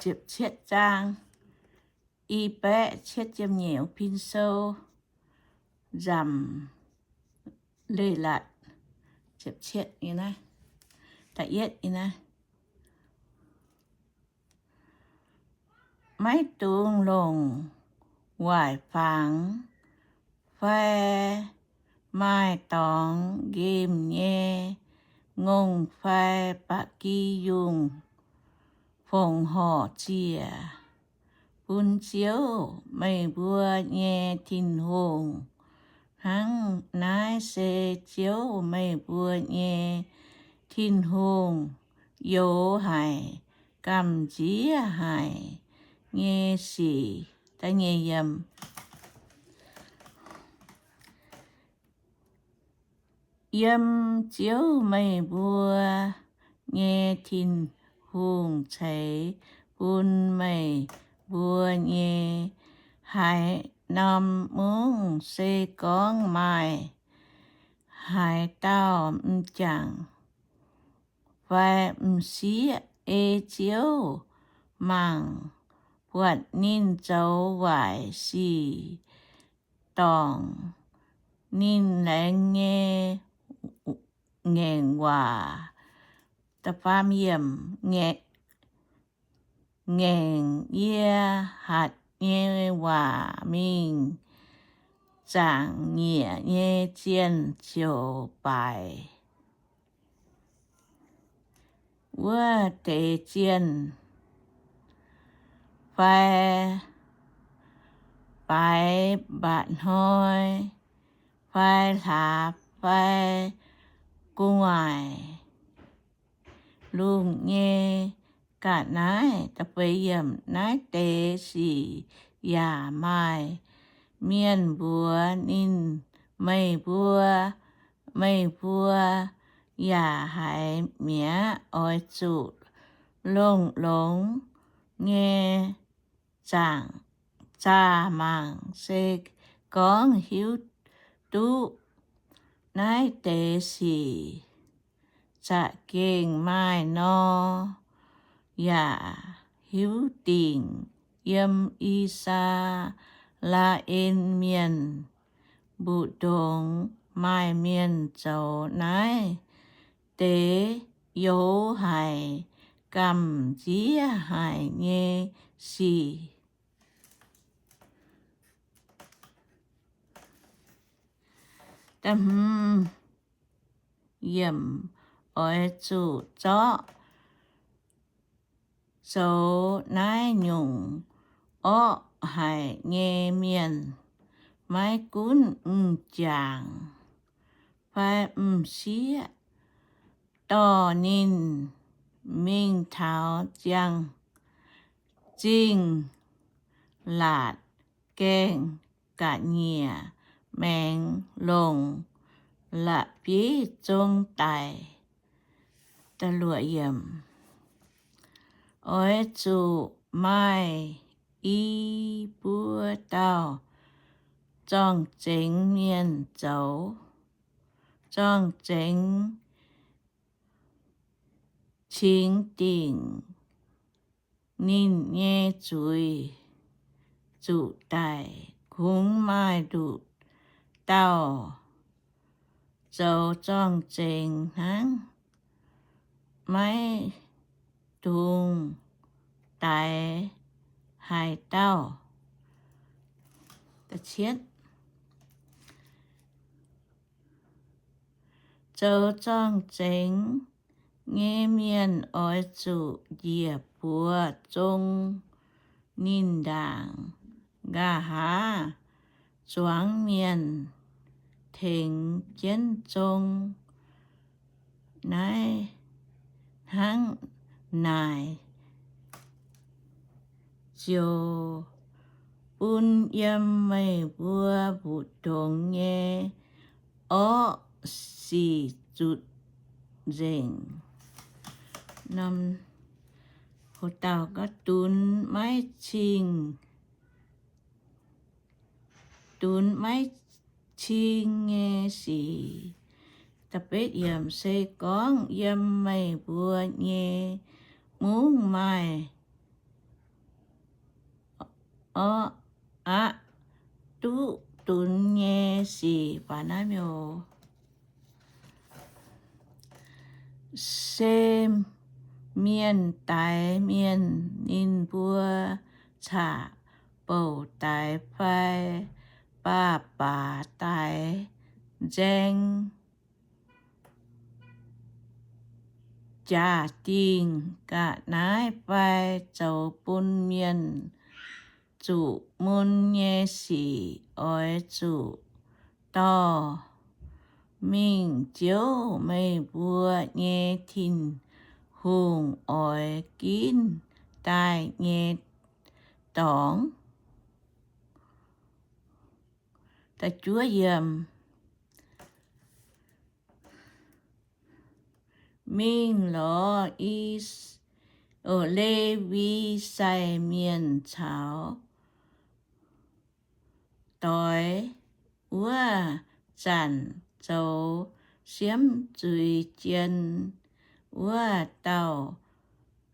ziepc cietv zaang, i baeqv cietv ziepc nyeic, pin sou, nzamc Leiz-Latc, ziepc cietv, da'yietv, naaiv. Maiv dungx longc waaic fangx fai maaih dorngx nqemh nyei ngongh fai ba'gi yungh fongc horc ziec bun Ziouv, meih mbuo nyei Tin-Hungh. Hnangv naaiv se Ziouv, meih mbuo nyei Tin-Hungh, youx haic, gamh nziev haic nyei sic. Yiem Ziouv, meih mbuo nyei Tin-Hungh, ceix bun meih mbuo nyei haaix norm mungv, se gorngv maaih haaix dauh m'jangc fai m'sieqv ei Ziouv mangc, buatc ninh zoux waaic sic, dorngc ninh laengz nyei ngaengc waac, ngaengc yie hatc nyei waac mingh zaangc nyiec nyei zienh ziouc baaix. Wuov deix zienh fai baaix mba'hnoi fai hlaax fai gu'nguaaic lungh nyei ga'naaiv. Naaiv deix sic yaac maaih mienh mbuox ninh, meih mbuo, meih mbuo yaac haiz mi'aqv. Oix zuqc longx-longx nyei zaah mangc, se gorngv hiuv duqv naaiv deix sic za'gengh maaih nor, yaac hiuv dingc yiem I^saa^laa^en Mienh mbu'ndongx maaih mienh zoux naaiv deix youz haic, gamh nziev haic nyei sic. Oix zuqc zorqv zoux naaiv nyungc orqv haic nyei mienh, maiv gunv m'jangc fai m'sieqv, dorh ninh mingh taux ziangh zingh laatc gaengh ga'nyiec maengx longc la'bieiv zong daic. Oix zuqc maaih i buo dauh zorng-zengx mienh zoux zorng-zengx cingx dingc ninh nyei zuiz zuqc daic. Kungx maaih nduqc dauh zoux zorng-zengx hnangv, maiv dungx daix haaix dauh. Zoux zorng-zengx nyei mienh oix zuqc njiec buoz zong ninh ndaangc. Nqa'haav zuangx mienh tengx jienv zong naaiv hnangv naaic, ziouc bun yiem meih mbuo mbu'ndongx nyei orqv sic zutc nzengc. Ho dauh gorngv dunx maiv cing, dunx maiv cing nyei sic. Se gorngv yiem meih mbuo nyei mungv maaih orqv, aqv duqv dunx nyei sic. Baac naaiv mienh, se mienh daix mienh, ninh mbuo caqv-bouc daix fai baav-baac daix nzaeng jaa-dingh ga'naaiv fai zoux bun mienh zuqc mun nyei sic, oix zuqc dorh mingh Ziouv, meih mbuo nyei Tin-Hungh, oix ginv daaih nyei dorngx. Mingh lorz I, Lewi sai mienh caux doix wuov zanc zoux siemv zuiz jien wuov dauh,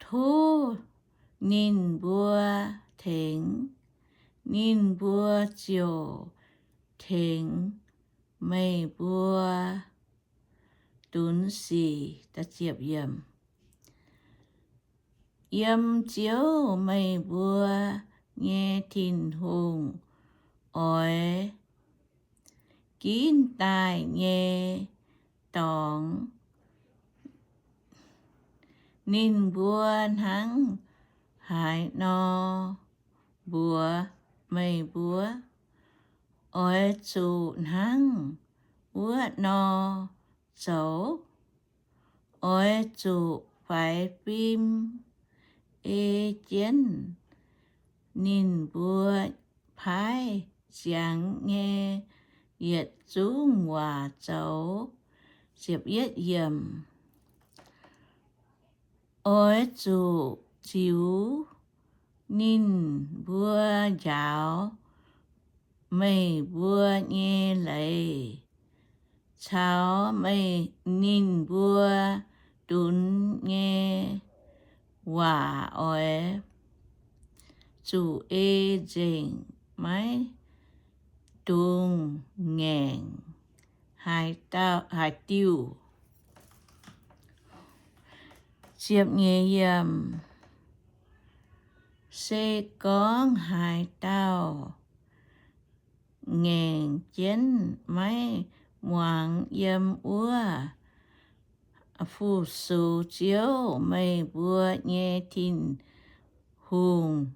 tov ninh mbuo tengx, ninh mbuo ziouc tengx meih mbuo dunx sic. Yiem Ziouv, meih mbuo nyei Tin-Hungh, oix ginv daaih nyei dorngx, ninh mbuo hnangv haaix nor mbuox meih mbuo, oix zuqc hnangv wuov nor zoux. Oix zuqc faix fim ei jienv ninh mbuo paaiv ziangx nyei yietc zungv waac zoux. Oix zuqc ziux ninh mbuo njaaux meih mbuo nyei leiz caux meih, ninh mbuo dunx nyei waac. Oix zuqc ei nzengc, maiv dungx ngaengc haaix diuh. Se gorngv haaix dauh ngaengc jienv maiv muangx yiem wuov fu-sux Ziouv, meih mbuo nyei Tin-Hungh,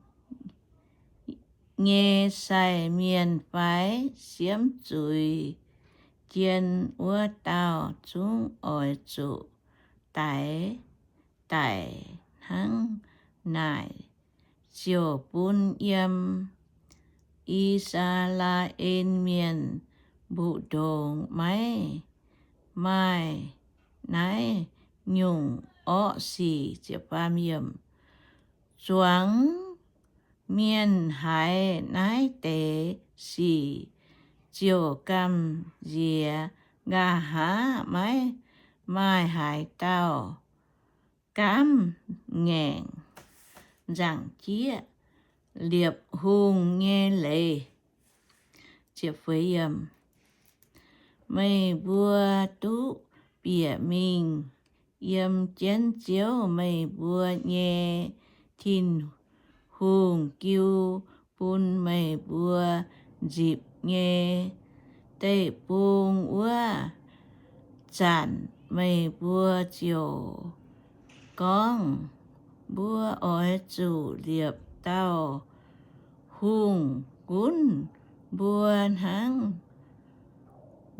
nyei sai mienh fai siemv zuiz jien wuov dauh zungv oix zuqc daix, daic hnangv naaic, ziouc bun yiem I^saa^laa^en Mienh mbu'ndongx maiv maaih naaiv nyungc orqv sic. Zuangx mienh haiz naaiv deix sic ziouc gamh nziex, nqa'haav maiv maaih haaix dauh gaamv ngaengc nzaangc jieqv liepc hungh nyei leiz. Meih mbuo duqv bieqc mingh yiem jienv Ziouv, meih mbuo nyei Tin-Hungh, jiu bun meih mbuo nzipc nyei deic-bung wuov zanc, meih mbuo ziouc gorngv, Mbuo oix zuqc liepc dauh hungh gunv mbuo hnangv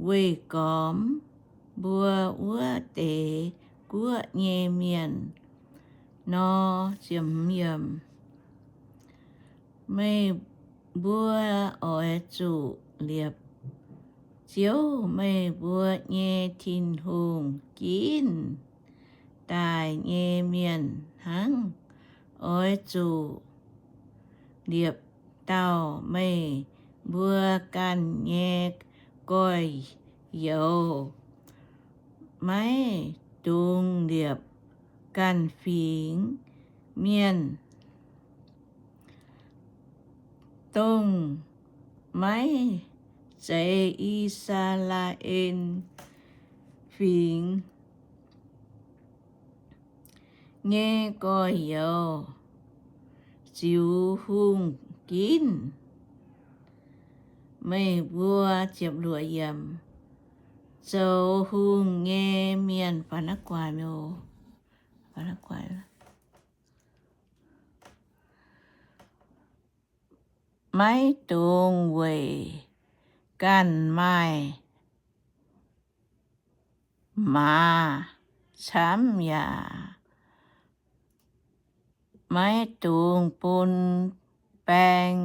weih gormx mbuo wuov deix guoqv nyei mienh nor. Meih mbuo oix zuqc liepc Ziouv, meih mbuo nyei Tin-Hungh, ginv daaih nyei mienh hnangv. Oix zuqc liepc dauh meih mbuo ganh nyei gorx-youz, maiv dungx liepc ganh fingx mienh. dongh maiv zeiz I^saa^laa^en Fingx nyei gorx-youz ziux hungh ginv meih mbuo. Zoux hungh nyei mienh maiv dungx weic ganh maaih maaz camv yaac maiv dungx bun baeng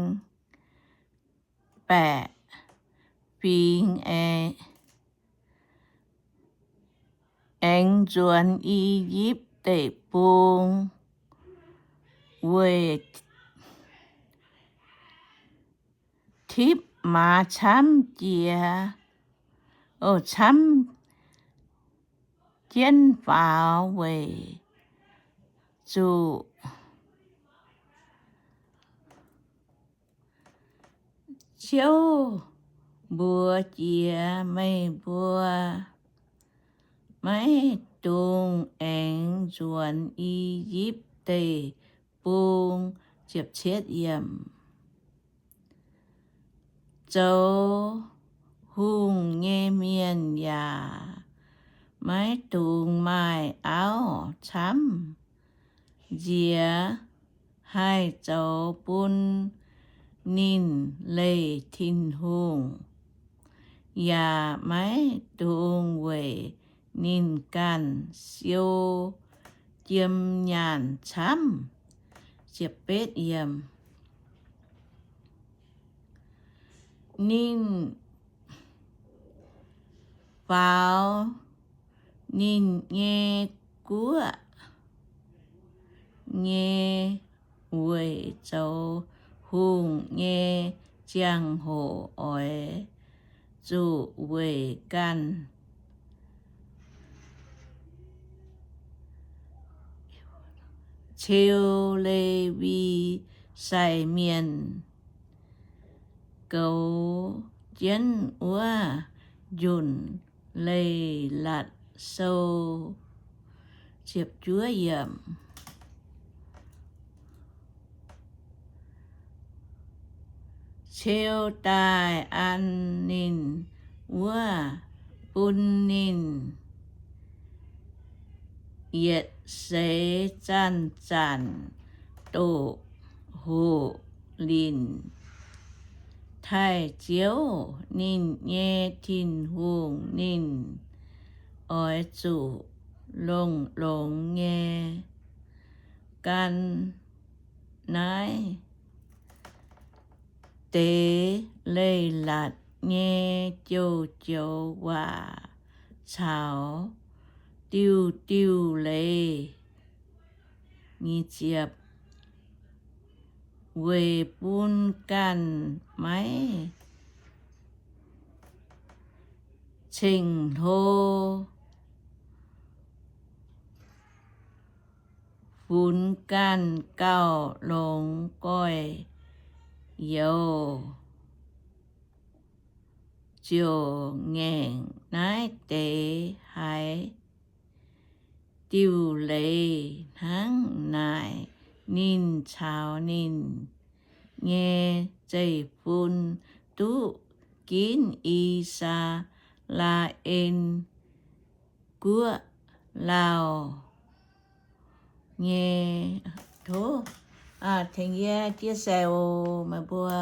baeqc fingx aengx nzuonx I^yipv Deic-Bung weic tipv maaz camv jiex, camv jienv faaux weic zuqc Ziouv mbuox jiex meih mbuo, maiv dungx aengx nzuonx I^yipv Deic-Bung. Zoux hungh nyei mienh yaac maiv dungx maaih auv camv nziex haih zoux bun ninh leih Tin-Hungh, yaac maiv dungx weic ninh ganh siou jiem nyaanh camv. Ninh faaux ninh nyei guoqv nyei weic zoux hungh nyei ziangh hoc oix zuqc weic ganh ceu Lewi sai mienh goux jienv wuov njunc Leiz-Latc Sou. Ceu daaih an ninh wuov, bun ninh yietc seix zanc-zanc doqc hoqc linc taaih Ziouv, ninh nyei Tin-Hungh. Ninh oix zuqc longx-longx nyei gan naaiv deix leiz-latc nyei joux-joux waac caux diuh-diuh leiz, weic bun ganh maiv ceng-hlo, funx ganh gauh longx gorx-youz ziouc ngaengc naaiv deix haaix diuh leiz. Hnangv naaic ninh caux ninh nyei zeiv-fun duqv ginv I^saa^laa^en Guoqv lauh nyei. Tov tengx yie chia sẻ oc, meih mbuo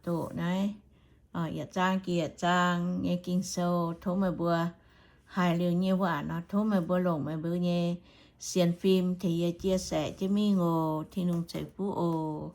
doqc naaiv yietc zaang jiex yietc zaang nyei Ging-Sou. Tov meih mbuo haiz liuz nyei waac nor, tov meih mbuo longc meih mbuo nyei sienx fim tengx yie chia sẻ jienv mingh oc. Tin-Hungh ceix fuqv oc.